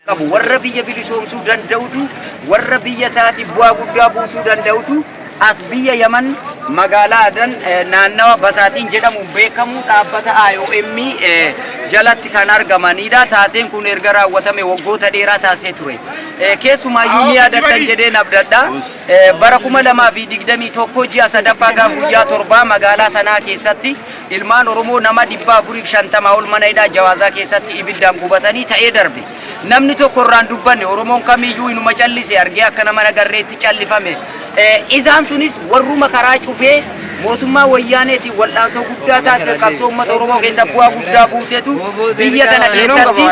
Qabu warra biyya bilisoomsuu danda'utu, warra biyya isaatiif bu'aa guddaa buusuu danda'utu as biyya Yaman magaalaa Adan naannawa Basaatiin jedhamuun beekamu dhaabbata IOM jalatti kan argamanidha. Taateen kun erga raawwatame waggoota dheeraa taasisee ture. Keessumaayyuu ni yaadattan jedheen abdadha. Bara 2021 ji'a sadaffaa gaaf guyyaa torbaa magaalaa Sanaa keessatti ilmaan Oromoo nama 450 ol mana hidhaa Jawaazaa keessatti ibiddaan gubatanii ta'ee darbe. Namni tokko irraan dubbanne, Oromoon kamiyyuu inuma callise, argee akka nama nagarreetti callifame. Isaan sunis warruma karaa cufee mootummaa wayyaaneetiin wal'aansoo guddaa taasise, qabsoo uummata Oromoo keessa bu'aa guddaa buusetu biyya tana keessatti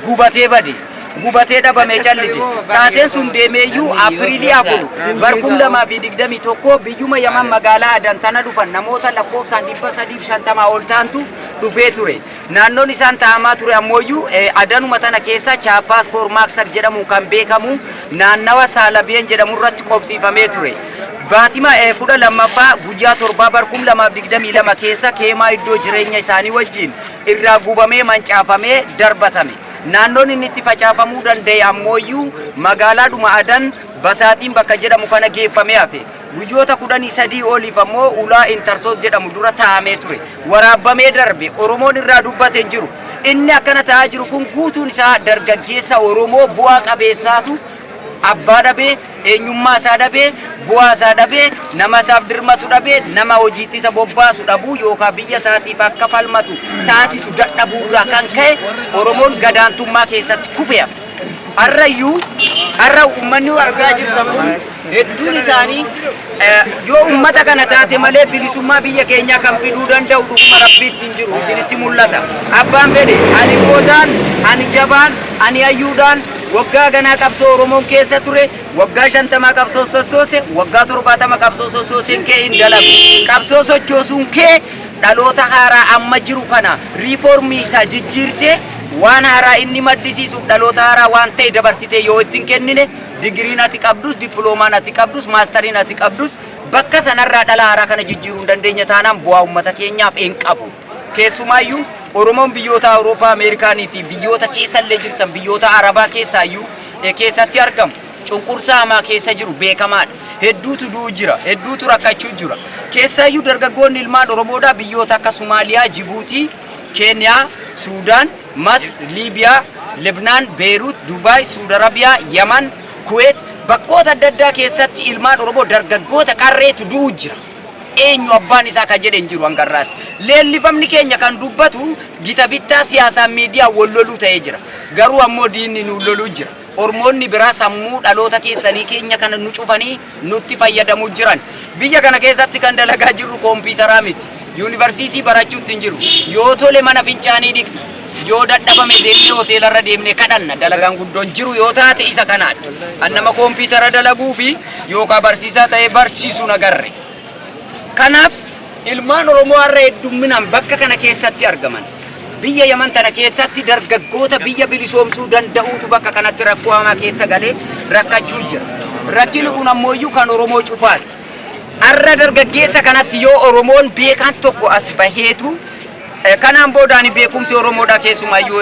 gubatee bade. Gubatee dhabamee callise. Taateen sun deemeeyyuu Apiriilii 4 bar 2021 biyyuma Yaman magaalaa Adan tana dhufan namoota lakkoofsaan 350 ol ta'antu dhufee ture. Naannoon isaan taa'amaa ture ammooyyuu Adanuma tana keessa Chaappaas Koormaaksar jedhamuun kan beekamu naannawa Saalabiyeen jedhamu irratti qobsiifamee ture. Baatima 12ffaa guyyaa torbaa bar 2022 keessa keemaa iddoo jireenya isaanii wajjin irraa gubamee mancaafamee darbatame. Naannoon inni itti facaafamuu danda'e ammooyyuu magaalaadhuma Adan Basaatiin bakka jedhamu kana geeffamee hafe. Guyyoota 13 oliif ammoo ulaa Intarsoos jedhamu dura taa'amee ture. Waraabbamee darbe. Oromoon irraa dubbate hin jiru. Inni akkana ta'aa jiru kun guutuun isaa dargaggeessa Oromoo bu'aa qabeessaatu abbaa dhabee, eenyummaa isaa dhabee, bu'aa isaa dhabee, nama isaaf dirmatu dhabee, nama hojiitti isa bobbaasu dhabuu yookaan biyya isaatiif akka falmatu taasisu dadhabuurraa kan ka'e Oromoon gadaantummaa keessatti kufee hafe. Har'ayyuu har'a uummanni argaa jirtan kun hedduun isaanii yoo uummata kana taate malee bilisummaa biyya keenyaa kan fiduu danda'u dhuguma rabbiitti hin jiru isinitti mul'ata. Abbaan fedhe ani gootaan, ani jabaan, ani hayyuudhaan waggaa ganaa qabsoo Oromoon keessa ture, waggaa 50 qabsoo sossoose, waggaa 70 qabsoo sossooseen kee hin dalagu. Qabsoo sochoosuun kee dhaloota haaraa amma jiru kana riifoormii isaa jijjiirtee waan haaraa inni maddisiisuuf dhaloota haaraa waan ta'e dabarsitee yoo ittiin kennine, digiriin ati qabdus, dippiloomaan ati qabdus, maastariin ati qabdus bakka sanarraa dhala haaraa kana jijjiiruu hin dandeenya taanaan bu'aa uummata keenyaaf hin qabu. Keessumaayyuu Oromoon biyyoota Awurooppaa, Ameerikaanii fi biyyoota keessallee jirtan, biyyoota Arabaa keessaayyuu keessatti argamu. Cunqursaa hamaa keessa jiru beekamaadha. Hedduutu du'u jira, hedduutu rakkachuu jira. Keessaayyuu dargaggoonni ilmaan Oromoodhaa biyyoota akka Somaaliyaa, Jibuutii, Keeniyaa, Suudaan, Masr, Liibiyaa, Libnaan, Beeruut, Dubaay, Suud Arabiyaa, Yaman, Kuweet bakkoota adda addaa keessatti ilmaan Oromoo dargaggoota qarreetu du'u jira. Eenyu abbaan isaa kan jedhe hin jiru hanga har'aatti. Leellifamni keenya kan dubbatu gita bittaa siyaasaan miidiyaa wal loluu ta'ee jira. Garuu ammoo diinni nu loluu jira. Ormoonni biraa sammuu dhaloota keessanii keenya kana nu cufanii nutti fayyadamuu jiran. Biyya kana keessatti kan dalagaa jirru kompiitaraa miti. Yuunivarsiitii barachuutti hin jiru. Yoo tole mana fincaanii dhiqna. Yoo dadhabame deemnee hoteelarra deemnee kadhanna. Dalagaan guddoon jiru yoo taate isa kanaadha. An nama kompiitara dalaguu fi yookaan barsiisaa ta'ee barsiisu nagarre. Kanaaf ilmaan Oromoo har'a heddumminaan bakka kana keessatti argaman. Biyya Yaman tana keessatti dargaggoota biyya bilisoomsuu danda'uutu bakka kanatti rakkoo hamaa keessa galee rakkachuu jira. Rakkinni kun ammooyyuu kan Oromoo cufaati. Har'a dargaggeessa kanatti yoo Oromoon beekaan tokko as baheetu kanaan booda ani beekumsi Oromoodha, keessumaayyuu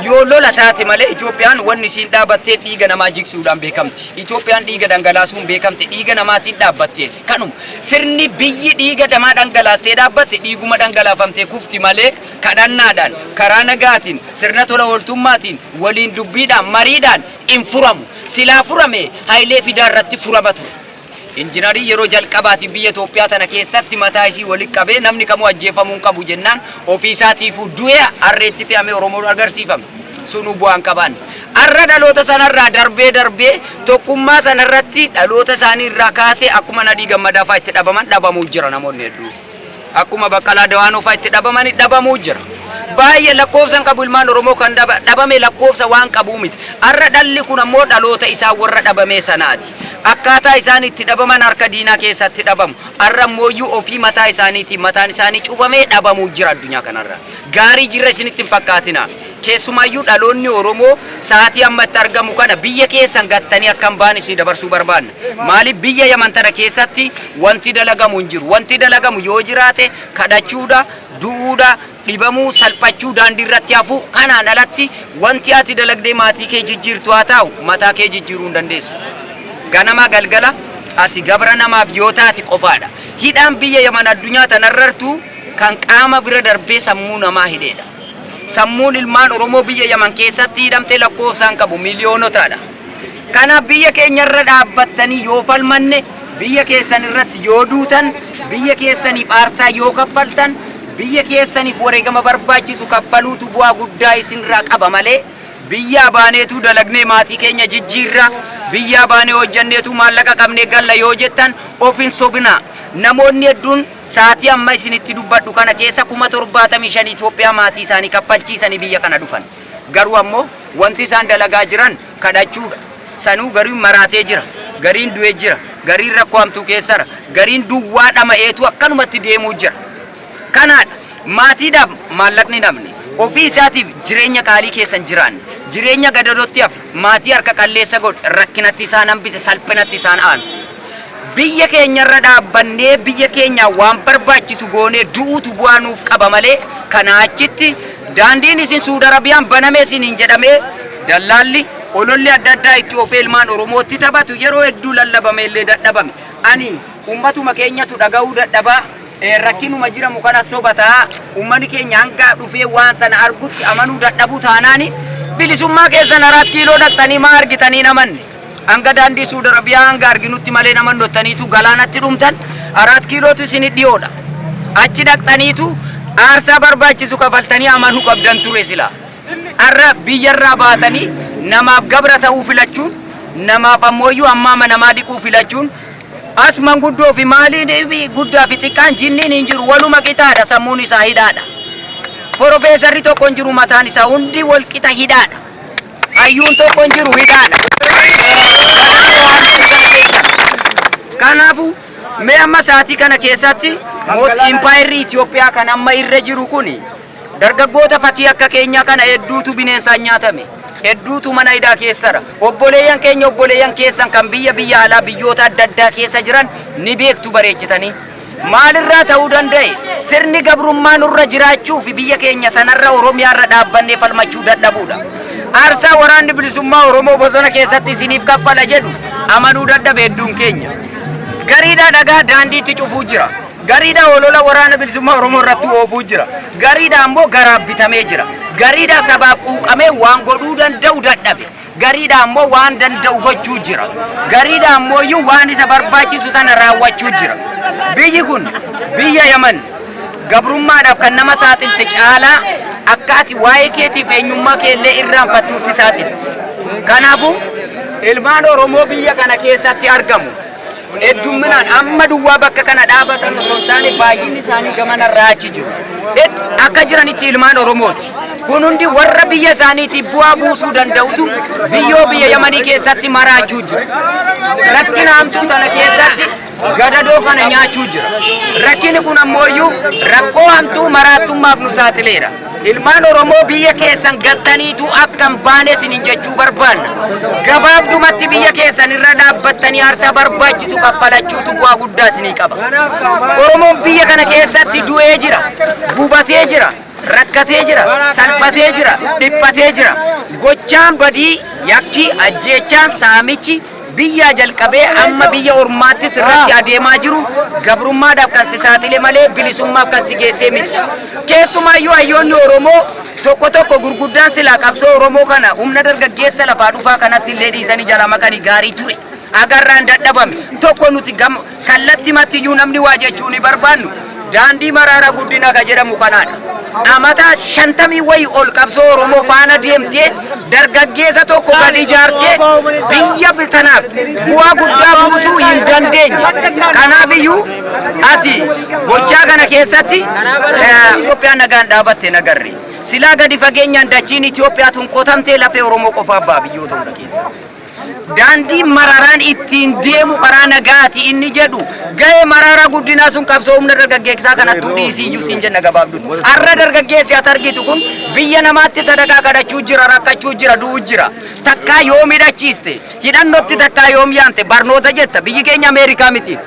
yoo lola taate malee Itoophiyaan wanni isiin dhaabattee dhiiga namaa jigsuudhaan beekamti. Itoophiyaan dhiiga dhangalaasuun beekamte, dhiiga namaatiin dhaabbattees. Kanuma sirni biyyi dhiiga namaa dhangalaastee dhaabbatte dhiiguma dhangalaafamtee kufti malee kadhannaadhaan, karaa nagaatiin, sirna tola ooltummaatiin, waliin dubbiidhaan, mariidhaan hin furamu. Silaa furame Hayilee Fidaa irratti furama ture. Injinarii yeroo jalqabaatiin biyya Itoophiyaa tana keessatti mataa isii walitti qabee namni kamuu ajjeefamuu hin qabu jennaan ofii isaatiifuu du'ee harreetti fe'amee Oromoo agarsiifame. Sunuu bu'aa hin qabaanne. Har'a dhaloota sanarraa darbee darbee tokkummaa sanarratti dhaloota isaanii irraa kaasee akkuma Nadhii Gammadaa fa'aa itti dhabaman dhabamuu jira namoonni hedduu. Akkuma Baqqalaa Dawaanoo fa'aa itti dhabamani dhabamuu jira. Baay'ee lakkoofsa hin qabu, ilmaan Oromoo kan dhabame lakkoofsa waan qabuu miti. Har'a dhalli kun ammoo dhaloota isaa warra dhabamee sanaati. Akkaataa isaan itti dhabaman harka diinaa keessatti dhabamu. Har'a ammooyyuu ofii mataa isaaniitiin mataan isaanii cufamee dhabamuu jira addunyaa kanarra. Gaarii jirra isinitti hin fakkaatina. Keessumaayyuu dhaloonni Oromoo sa'aatii amma itti argamu kana biyya keessan gattanii akka hin baane isin dabarsuu barbaanna. Maaliif biyya Yaman tana keessatti wanti dalagamu hin jiru. Wanti dalagamu yoo jiraate kadhachuudha, du'uudha, Dhibamuu, salphachuu, daandii irratti hafuu kanaan alatti wanti ati dalagdee maatii kee jijjiirtu haa taa'u, mataa kee jijjiiruu hin dandeessu. Ganama galgala ati gabra namaaf yoo taate qofaadha. Hidhaan biyya Yaman addunyaa tanarrartu kan qaama bira darbee sammuu namaa hidheedha. Sammuun ilmaan Oromoo biyya Yaman keessatti hidhamte lakkoofsaan qabu miiliyoonotaadha. Kanaaf biyya keenyarra dhaabbattanii yoo falmanne, biyya keessan irratti yoo duutan, biyya keessaniif aarsaa yoo kaffaltan, biyya keessaniif wareegama barbaachisu kaffaluutu bu'aa guddaa isinirraa qaba malee biyyaa baaneetu dalagnee maatii keenya jijjiirra, biyyaa baanee hojjanneetu maallaqa qabnee galla yoo jettan of hin sobinaa. Namoonni hedduun sa'aatii amma isinitti dubbadhu kana keessa 75,000 Itoophiyaa maatii isaanii kaffalchiisanii biyya kana dhufan. Garuu ammoo wanti isaan dalagaa jiran kadhachuudha. Sanuu gariin maraatee jira, gariin du'ee jira, gariin rakkoo hamtuu keessara, gariin duwwaa dhama'eetu akkanumatti deemuu jira. Kanaadha maatiidhaaf maallaqni dhabne, ofii isaatiif jireenya qaalii keessa hin jiraanne, jireenya gadadootti hafe, maatii harka qalleessa godhe, rakkinatti isaan hambise, salphinatti isaan aanse. Biyya keenyarra dhaabbannee biyya keenyaa waan barbaachisu goonee du'uutu bu'aa nuuf qaba malee kanaa achitti daandiin isin Suud Arabiyaan baname isiniin jedhamee dallaalli ololli adda addaa itti oofee ilmaan Oromootti taphatu yeroo hedduu lallabame illee dadhabame. Ani ummatuma keenyatu dhaga'uu dadhabaa, rakkinuma jiramu kana soba ta'a, ummanni keenya hanga dhufee waan sana argutti amanuu dadhabuu taanaani bilisummaa keessan Araat Kiiloo dhaqxanii maa argitanii hin amanne. Hanga daandii Suud Arabiyaa hanga arginutti malee nama nottaniitu galaanatti dhumtan. Araat Kiilootu isin dhiyoodha. Achi dhaqxaniitu aarsaa barbaachisu kafaltanii amanuu qabdan ture silaa. Har'a biyyarraa baatanii namaaf gabra ta'uu filachuun, namaaf ammooyyuu hammaama namaa dhiquu filachuun, as manguddoo fi maaliin fi guddaa fi xiqqaan jinniin hin jiru, waluma qixaadha, sammuun isaa hidhaadha. Porofeesarri tokko hin jiru, mataan isaa hundi wal qixa hidhaadha. Hayyuun tokko hin jiru, hidhaadha. Kanaafuu mee amma sa'aatii kana keessatti impaayerri Itoophiyaa kan amma irra jiru kuni dargaggoota fakkii akka keenyaa kana hedduutu bineensaan nyaatame. Hedduutu mana hidhaa keessara. Obboleeyyan keenya, obboleeyyan keessan kan biyya biyya alaa biyyoota adda addaa keessa jiran ni beektu bareechitanii. Maalirraa ta'uu danda'e? Sirni gabrummaa nurra jiraachuu fi biyya keenya sanarra Oromiyaarra dhaabbannee falmachuu dadhabuudha. Aarsaa waraanni bilisummaa Oromoo bosona keessatti isiniif kaffala jedhu amanuu dadhabe hedduun keenya. Gariidhaa dhagaa daandiitti cufuu jira. Gariidhaa olola waraana bilisummaa Oromoo irratti oofuu jira. Gariidhaa ammoo garaaf bitamee jira. Gariidhaa sabaaf quuqamee waan godhuu danda'u dadhabe. Gariidhaa ammoo waan danda'u gochuu jira. Gariidhaa ammoo iyyuu waan isa barbaachisu sana raawwachuu jira. Biyyi kun biyya Yaman gabrummaadhaaf kan nama saaxilte caalaa akka ati waa'ee keetiif eenyummaa kee illee irraanfattuuf si saaxilti. Kanaafuu ilmaan Oromoo biyya kana keessatti argamu heddumminaan amma duwwaa bakka kana dhaabatan osoo hin taane baay'inni isaanii gamanarraa achi jiru. Akka jiranitti ilmaan Oromooti. Kun hundi warra biyya isaaniitiif bu'aa buusuu danda'utu biyyoo biyya Yamanii keessatti maraachuu jira. Rakkina hamtuu tana keessatti gadadoo kana nyaachuu jira. Rakkinni kun ammoo iyyuu rakkoo hamtuu maraattummaaf nu saaxileera. Ilmaan Oromoo biyya keessan gattaniitu akka hin baane isiniin jechuu barbaanna. Gabaabdumatti biyya keessan irra dhaabbattanii aarsaa barbaachisu kaffalachuutu bu'aa guddaa isinii qaba. Oromoon biyya kana keessatti du'ee jira, gubatee jira, rakkatee jira, salphatee jira, dhiphatee jira. Gochaan badii, yakki, ajjeechaan, saamichi biyyaa jalqabee amma biyya ormaattis irratti adeemaa jiru gabrummaadhaaf kan si saaxile malee bilisummaaf kan si geessee miti. Keessumaayyuu hayyoonni Oromoo tokko tokko gurguddaan silaa qabsoo Oromoo kana humna dargaggeessa lafaa dhufaa kanatti illee dhiisanii jalaa maqanii gaarii ture. Agarraan dadhabame. Tokko nuti kallattimatti iyyuu namni waa jechuu ni barbaannu daandii Maraara Guddina ka jedhamu kanaadha. Amata 50 wayi ol qabsoo Oromoo faana deemtee dargaggeessa tokko gad ijaartee biyya tanaaf bu'aa guddaa buusuu hin dandeenye. Kanaaf iyyuu ati gochaa kana keessatti Itoophiyaan nagaan dhaabatte nagarre. Silaa gadi fageenyaan dachiin Itoophiyaa tun qotamtee lafee Oromoo qofaaf ba'a biyyoota hunda keessa. Daandii Mararaan ittiin deemu karaa nagaati inni jedhu ga'ee Mararaa Guddinaa sun qabsoo humna dargaggeessaa kanattuu dhiisii iyyuu siin jenna gabaabdutti. Har'a dargaggeessi ati argitu kun biyya namaatti sadaqaa kadhachuu jira, rakkachuu jira, du'uu jira. Takkaa yoom hidhachiiste? Hidhannotti takkaa yoom yaamte? Barnoota jetta. Biyyi keenya Ameerikaa miti.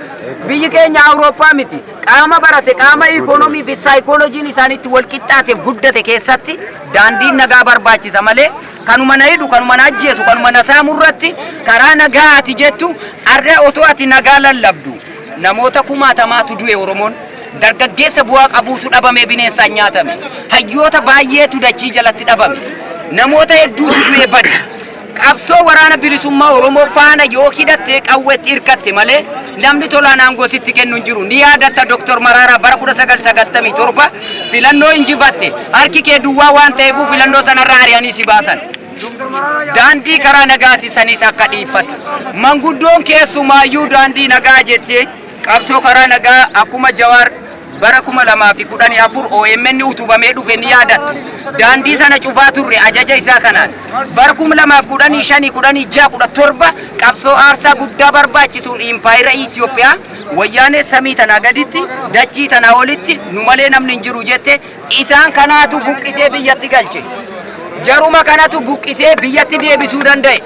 Biyyi keenya Awurooppaa miti. Qaama barate, qaama ikoonomii fi saayikooloojiin isaaniitti wal qixxaateef guddate keessatti daandiin nagaa barbaachisa malee kanuma na hidhu, kanuma na ajjeesu, kanuma na saamu irratti karaa nagaa ati jettu har'a otoo ati nagaa lallabdu namoota kumaatamaatu du'e. Oromoon dargaggeessa bu'aa qabuutu dhabamee bineensaan nyaatame. Hayyoota baay'eetu dachii jalatti dhabame. Namoota hedduutu du'e bade. Qabsoo Waraana Bilisummaa Oromoo faana yoo hidhattee qawweetti hirkatte malee namni tolaan aangoo sitti kennu hin jiru. Ni yaadatta, Dr. Maraaraa bara 1997 filannoo injifatte. Harki kee duwwaa waan ta'eef filannoo sanarraa ari'anii si baasan. Daandii karaa nagaati sanis akka dhiiffattu. Manguddoon keessumaayyuu daandii nagaa jettee qabsoo karaa nagaa akkuma Jawaar bara 2014 OMN utubamee dhufe ni yaadattu. Daandii sana cufaa turre ajaja isaa kanaan. Bara 2015, 16, 17 qabsoo aarsaa guddaa barbaachisuun impaayera Itoophiyaa wayyaanee samii tanaa gaditti dachii tanaa olitti nu malee namni hin jiru jette isaan kanaatu buqqisee biyyatti galche. Jaruma kanatu buqqisee biyyatti deebisuu danda'e.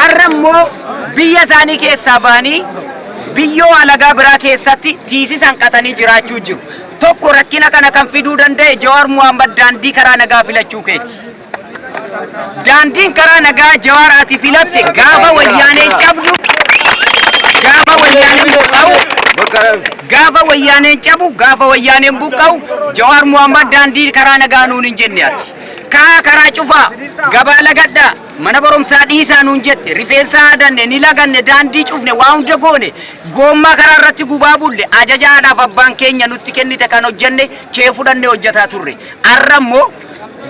Har'a immoo biyya isaanii keessaa ba'anii biyyoo alagaa biraa keessatti tiisisan qatanii jiraachuu jiru. Tokko rakkina kana kan fiduu danda'e, Jawaar Muhammad, daandii karaa nagaa filachuu keeti. Daandiin karaa nagaa, Jawaar, ati filatte gaafa wayyaaneen cabdu, gaafa wayyaaneen buqqa'u, gaafa wayyaaneen cabu, gaafa wayyaaneen buqqa'u, Jawaar Muhammad, daandii karaa nagaa nuun hin jenne ati. Kaa karaa cufaa, gabaa lagadhaa, mana barumsaa dhiisaa nuun jette. Rifeensa haadanne, ni laganne, daandii cufne, waa hunda goone, goommaa karaa irratti gubaa bulle. Ajaja haadhaaf abbaan keenya nutti kennite kan hojjenne kee fudhanne hojjetaa turre. Har'a immoo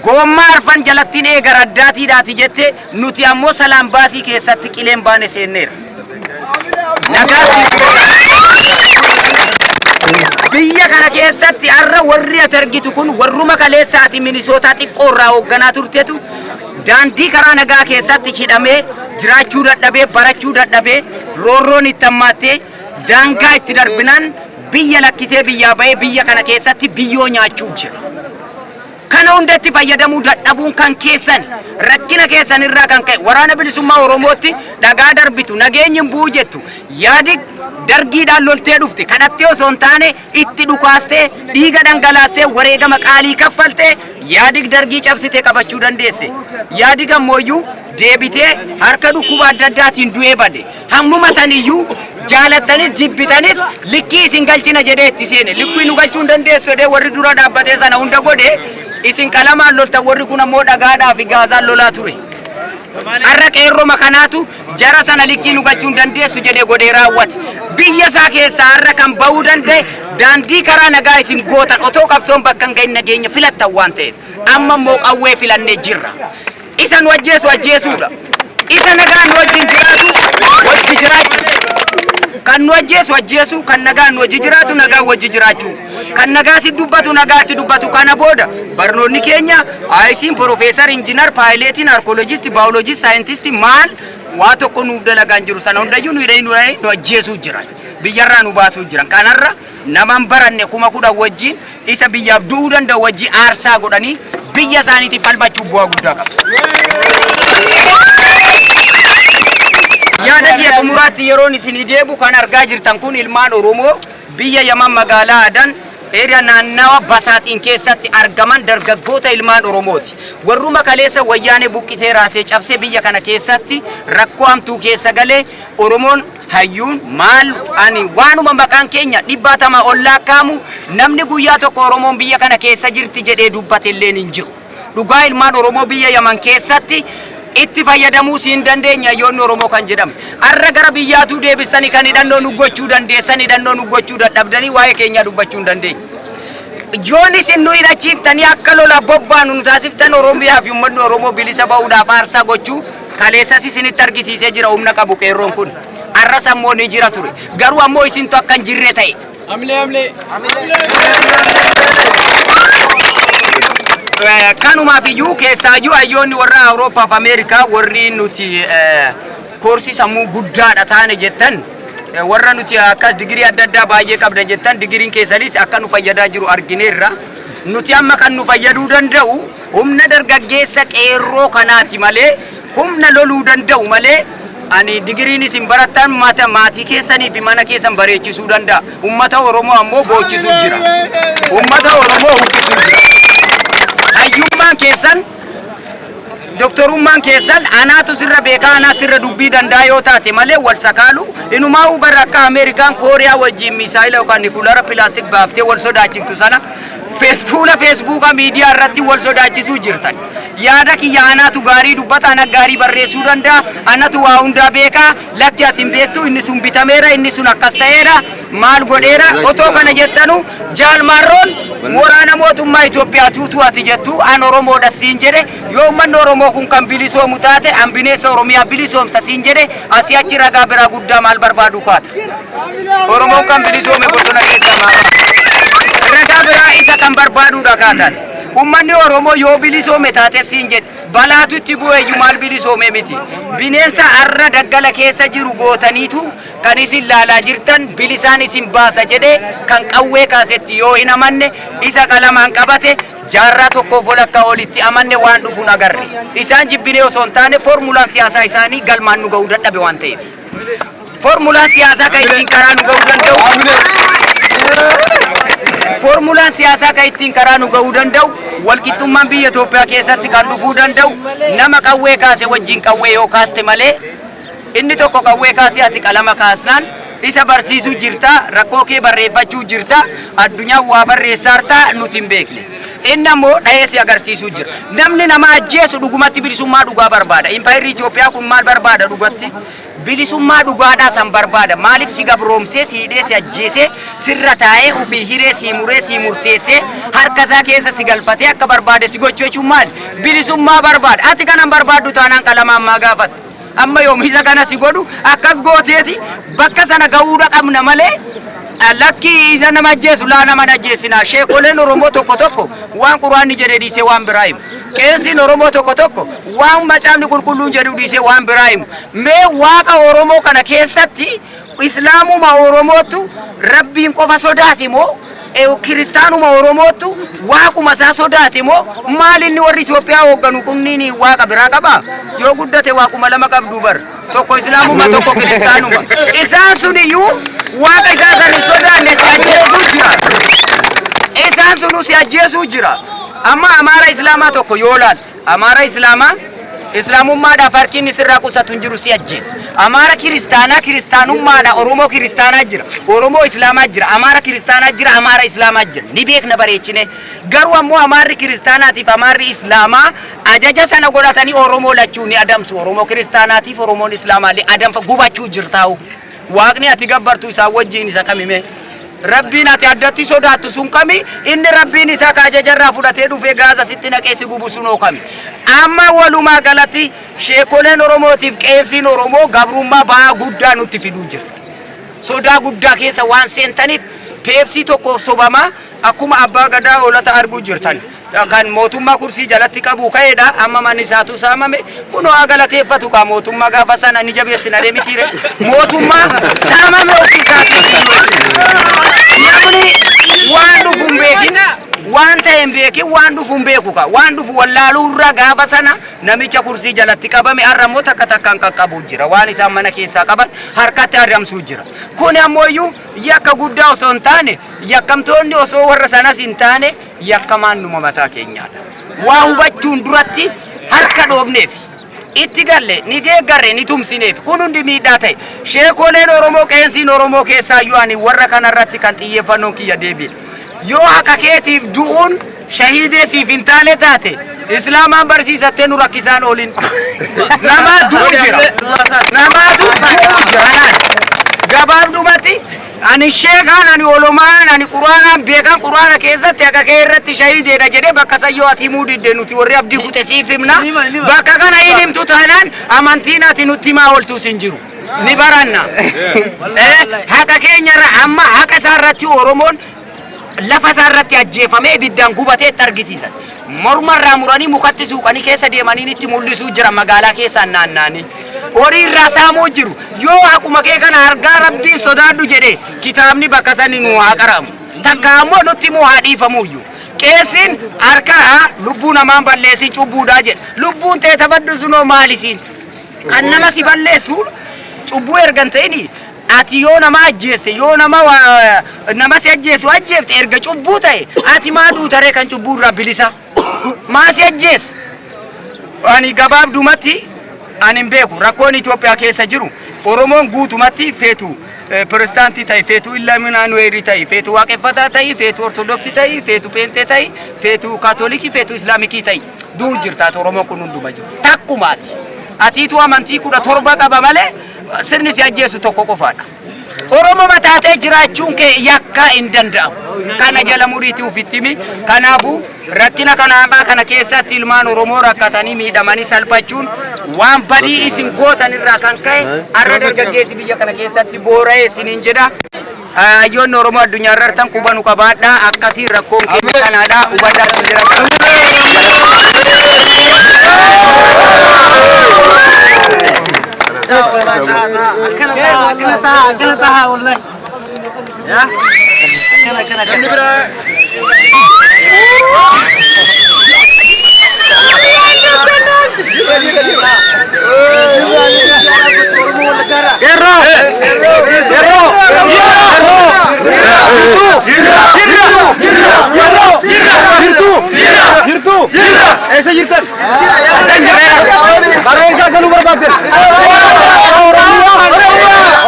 goommaa arfan jalattiin eega raddaatiidhaati jette. Nuti ammoo salaan baasii keessatti qileen baane seenneera. Nagaa siif Biyya kana keessatti har'a warri ati argitu kun warruma kaleessa ati Minisootaa xiqqoo irraa hoogganaa turtetu daandii karaa nagaa keessatti hidhamee jiraachuu dadhabee, barachuu dadhabee, roorroon itti hammaattee daangaa itti darbinaan biyya lakkisee biyyaa bahee biyya kana keessatti biyyoo nyaachuu jira. Kana hundatti fayyadamuu dadhabuun kan keessan rakkina keessan irraa kan ka'e Waraana Bilisummaa Oromootti dhagaa darbitu, nageenyi hin bu'u jettu. Yaadi dargiidhaan loltee dhufte kadhattee osoo hin taane itti dhukaastee, dhiiga dhangalaastee, wareegama qaalii kaffaltee yaadig dargii cabsitee qabachuu dandeesse. Yaadig ammooyyuu deebitee harka dhukkuba adda addaatiin du'ee bade. Hammuma saniyyuu jaalattanis jibbitanis likkii isin galchina jedhee itti seene. Likkii nu galchuu hin dandeessu jedhee warri dura dhaabbatee sana hunda godhe. Isin qalamaan loltan, warri kun ammoo dhagaadhaa fi gaazaan lolaa ture. Har'a qeerroma kanaatu jara sana likkii nu galchuu hin dandeessu jedhee godhee raawwate. Biyya isaa keessaa har'a kan bahuu danda'e daandii karaa nagaa isin gootan otoo qabsoon bakka hin gahin nageenya filattan waan ta'eef. Amma immoo qawwee filannee jirra. Isa nu ajjeesu ajjeesuudha. Isa nagaan nu wajjin jiraatu wajji jiraachuu. Kan nu ajjeesu ajjeesuu, kan nagaan nu wajji jiraatu nagaan wajji jiraachuu. Kan nagaa si dubbatu nagaatti dubbatu. Kana booda barnoonni keenya ayisiin profeesar, injinar, paayileetiin, arkoolojist, baayoloojist, saayintistii maal waa tokko nuuf dalagaan jiru. Sana hundayyuu nu hidhanii nu ajjeesuu jiran. Biyyarraa nu baasuu jiran. Kanarra nama hin baranne 10,000 wajjin isa biyyaaf du'uu danda'u wajjin aarsaa godhanii biyya isaaniitiif falmachuu bu'aa guddaa qaba. Yaada kiyya xumuraatti yeroon isinii deebu, kan argaa jirtan kun ilmaan Oromoo biyya Yaman magaalaa Adan area naannawa Basaaxiin keessatti argaman dargaggoota ilmaan Oromooti. Warruma kaleessa wayyaanee buqqisee raasee cabsee biyya kana keessatti rakkoo hamtuu keessa galee Oromoon hayyuun maal ani waanuma maqaan keenya dhibbaatama ol lakkaa'amu namni guyyaa tokko Oromoon biyya kana keessa jirti jedhee dubbate illeen hin jiru. Dhugaa ilmaan Oromoo biyya Yaman keessatti itti fayyadamuu siin dandeenya hayyoonni Oromoo kan jedhamu. Har'a gara biyyaatuu deebistanii kan hidhannoo nu gochuu dandeessan hidhannoo nu gochuu dadhabdanii waa'ee keenyaa dubbachuu hin dandeenye. Yoon isin nu hidhachiiftanii akka lola bobbaanu nu taasiftan, Oromiyaa fi uummanni Oromoo bilisa ba'uudhaaf aarsaa gochuu kaleessas isinitti argisiisee jira humna qabu qeerroon kun. Har'as ammoo ni jira ture. Garuu ammoo isintu akka hin jirre ta'e. Amlee amlee. Kanumaaf iyyuu keessaayyuu hayyoonni warra Awurooppaa fi Ameerikaa warri nuti koorsii sammuu guddaadha taane jettan, warra nuti akka digirii adda addaa baay'ee qabda jettan, digiriin keessanis akka nu fayyadaa jiru argineerra. Nuti amma kan nu fayyaduu danda'u humna dargaggeessa qeerroo kanaati malee, humna loluu danda'u malee. Ani digiriin isin barattan mata maatii keessanii fi mana keessan bareechisuu danda'a. Ummata Oromoo ammoo boochisuu jira. Ummata Oromoo huqqisuu jira. Hayyummaan keessan, doktorummaan keessan anaatu sirra beekaa, anaa sirra dubbii danda'a yoo taate malee wal sakaalu. Inumaa bara akka Ameerikaan Kooriyaa wajjin misaayila yookaan nikulara plastic baaftee wal sodaachiftu sana fuula Feesbuukaa miidiyaa irratti wal sodaachisuu jirtan. Yaada kiyya anaatu gaarii dubbata, ana gaarii barreessuu danda'a, anatu waa hundaa beekaa, lakki ati hin beektu, inni sun bitameera, inni sun akkas ta'eera, maal godheera. Otoo kana jettanu Jaalmaarroon waraana mootummaa Itoophiyaa tuutu ati jettu, an Oromoodha siin jedhe. Yoo uummanni Oromoo kun kan bilisoomu taate, an bineensa Oromiyaa bilisoomsa siin jedhe. Asii achi ragaa biraa guddaa maal barbaadu kaata? Oromoon kan bilisoome bosona keessaa maal ragaa biraa isa kan barbaaduudha kaataati? Uummanni Oromoo yoo bilisoome taate siin jedhe, balaatu itti bu'eeyyu maal bilisoome miti. Bineensa har'a daggala keessa jiru gootaniitu kan isin laalaa jirtan. Bilisaan isin baasa jedhee kan qawwee kaasetti yoo hin amanne, isa qalamaan qabate jaarraa tokkoof walakkaa olitti amanne, waan dhufuun agarre. Isaan jibbinee osoo hin taane, foormulaan siyaasaa isaanii galmaan nu ga'uu dadhabe waan ta'eef. Foormulaan siyaasaa kan ittiin karaa nu ga'uu danda'u, foormulaan siyaasaa kan ittiin karaa nu ga'uu danda'u, walqixxummaan biyya Itoophiyaa keessatti kan dhufuu danda'u nama qawwee kaase wajjin qawwee yoo kaaste malee, inni tokko qawwee kaasee ati qalama kaasnaan isa barsiisuu jirta, rakkoo kee barreeffachuu jirta, addunyaa waa barreessaarta, nuti hin beekne. Inni ammoo dhahee si agarsiisuu jira. Namni nama ajjeesu dhugumatti bilisummaa dhugaa barbaada? Impaayirri Itoophiyaa kun maal barbaada dhugatti? Bilisummaa dhugaadhaa san barbaada? Maaliif si gabroomsee, si hidhee, si ajjeesee, sirra taa'ee, ofii hiree si muree, si murteessee, harka isaa keessa si galfatee akka barbaade si gochuu jechuun maali? Bilisummaa barbaada. Ati kanan barbaaddu taanaan qalama ammaa gaafatta. Amma yoom isa kana si godhu akkas gooteeti bakka sana ga'uudha qabna malee, lakkii isa nama ajjeesu laa nama ajjeessinaa. Sheekoleen Oromoo tokko tokko waan Quraanni jedhe dhiisee waan biraa himu. Qeesiin Oromoo tokko tokko waan Macaafni Qulqulluun jedhu dhiisee waan biraa himu. Mee Waaqa Oromoo kana keessatti Islaamuma Oromootu Rabbiin qofa sodaate moo, Kiristaanuma Oromootu Waaquma isaa sodaate moo, maal inni warri Itoophiyaa hoogganu kunniin Waaqa biraa qabaa? Yoo guddate Waaquma lama qabdu bar. Tokko Islaamuma, tokko Kiristaanuma. Isaan sun iyyuu Waaqa isaa san hin sodaanne, si ajjeesuu jira. Isaan sunuu si ajjeesuu jira. Amma Amaara Islaamaa tokko yoo laalte, Amaara Islaamaa Islaamummaadhaaf harki inni sirraa qusatu hin jiru, si ajjeesa. Amaara Kiristaanaa Kiristaanummaadha. Oromoo Kiristaanaa jira. Oromoo Islaamaa jira. Amaara Kiristaanaa jira. Amaara Islaamaa jira. Ni beekna bareechine. Garuu ammoo Amaarri Kiristaanaatiif Amaarri Islaamaa ajaja sana godhatanii Oromoo lachuu ni adamsu. Oromoo Kiristaanaatiif Oromoon Islaamaa illee adamfa gubachuu jirtaa'u. Waaqni ati gabbartu isaan wajjin isa kamime? Rabbiin ati addatti sodaattu sun kami? Inni Rabbiin isaa ka ajajarraa fudhatee dhufee gaaza sitti naqee si gubu sunoo kami? Amma walumaa galatti sheekoleen Oromootiif qeesiin Oromoo gabrummaa ba'aa guddaa nutti fiduu jira. Sodaa guddaa keessa waan seentaniif Peepsii tokkoof sobamaa akkuma abbaa gadaa hoolata arguu jirtan. Kan mootummaa kursii jalatti qabu ka'eedha. Amma manni isaatu saamame. Kunoo haa galateeffatu kaa mootummaa, gaafa sana ni jabeessina mitiire. Mootummaa saamame ofii isaatii. Namni waan dhufu hin beekin, waan ta'e hin beekin, waan dhufu hin beeku kaa. Waan dhufu wallaaluu irraa gaafa sana namicha kursii jalatti qabame har'a immoo takka takkaan qaqqabuu jira. Waan isaan mana keessaa qaban harkatti adamsuu jira. Kun ammoo iyyuu yakka guddaa osoo hin taane, yakkamtoonni osoo warra sanas hin taane, yakkamaan numa mataa keenyaadha. Waa hubachuun duratti harka dhoofneef, itti galle, ni deeggarre, ni tumsineef, kun hundi miidhaa ta'e. Sheekoleen Oromoo, qeensiin Oromoo keessaayyuu ani warra kanarratti kan xiyyeeffannoon kiyya deebi'e. Yoo haqa keetiif du'uun shahiidee siif hin taane taate, Islaamaan barsiisattee nu rakkisaan oolin. Namaa du'u jira. Namaatu du'u jira naan. Gabaabdumatti ani sheekaan, ani olomaan, ani Quraanaan beekan, Quraana keessatti haqa kee irratti shahiideedha jedhee bakka sayyoo ati himuu didde, nuti warri abdii kute siif himna. Bakka kana hin himtu taanaan amantiin ati nutti himaa ooltus hin jiru. Ni baranna. Haqa keenyarra, amma haqa isaa irratti Oromoon lafa isaa irratti ajjeefamee ibiddaan gubatee itti argisiisan. Morma irraa muranii mukatti suuqanii keessa deemanii itti mul'isuu jira magaalaa keessaan naanna'anii. Horii irraa saamuu jiru. Yoo haquma kee kana argaa Rabbiin sodaadhu jedhee kitaabni bakka sani nu haa qaramu. Takka ammoo nutti immoo haa dhiifamuyyuu. Qeessiin harka lubbuu namaan balleessin cubbuudhaa jedha. Lubbuun ta'e tabaddu sunoo maalisiin? Kan nama si balleessu Cubbuu erga hin ta'ini ati yoo nama ajjeeste, yoo nama nama si ajjeesu ajjeefte, erga cubbuu ta'e ati maa duutaree kan cubbuu irraa bilisa? Maa si ajjeesu? Ani gabaabdumatti ani hin beeku. Rakkoon Itoophiyaa keessa jiru, Oromoon guutumatti feetu Pirotestaantii ta'e, feetu Illuminati ta'e, feetu Waaqeffataa ta'e, feetu Ortodoksii ta'e, feetu Peenxee ta'e, feetu Kaatolikii, feetu Islaamikii ta'e, du'u jirtaati. Oromoon kun hunduma jiru takkumaati. Atiitu amantii 17 qaba malee sirni si ajjeesu tokko qofaadha. Oromoo mataatee jiraachuun kee yakka hin danda'amu. Kana jala muriitii ofitti himi. Kanaafuu rakkina kana hamaa kana keessatti ilmaan Oromoo rakkatanii miidhamanii salphachuun waan badii isin gootan irraa kan ka'e har'a dargaggeessi biyya kana keessatti boora'ee isiniin jedha. Hayyoonni Oromoo addunyaa irra jirtan quba nu qabaadhaa. Akkasii rakkoon keenya kanaadha. Hubadhaa isin jira. Akkana ta'a, akkana ta'a, akkana ta'a, wallahi. Akkana, akkana, akkana. Qeerroo! Qeerroo! Jirtu! Jirtu! Jirtu! Eessa jirtan? Karaa isaa galuu barbaaddan?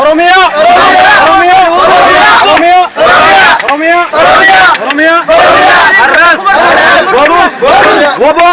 Oromiyaa! Oromiyaa! Oromiyaa! Oromiyaa! Oromiyaa! Oromiyaa! Arras! Borus! Wobo!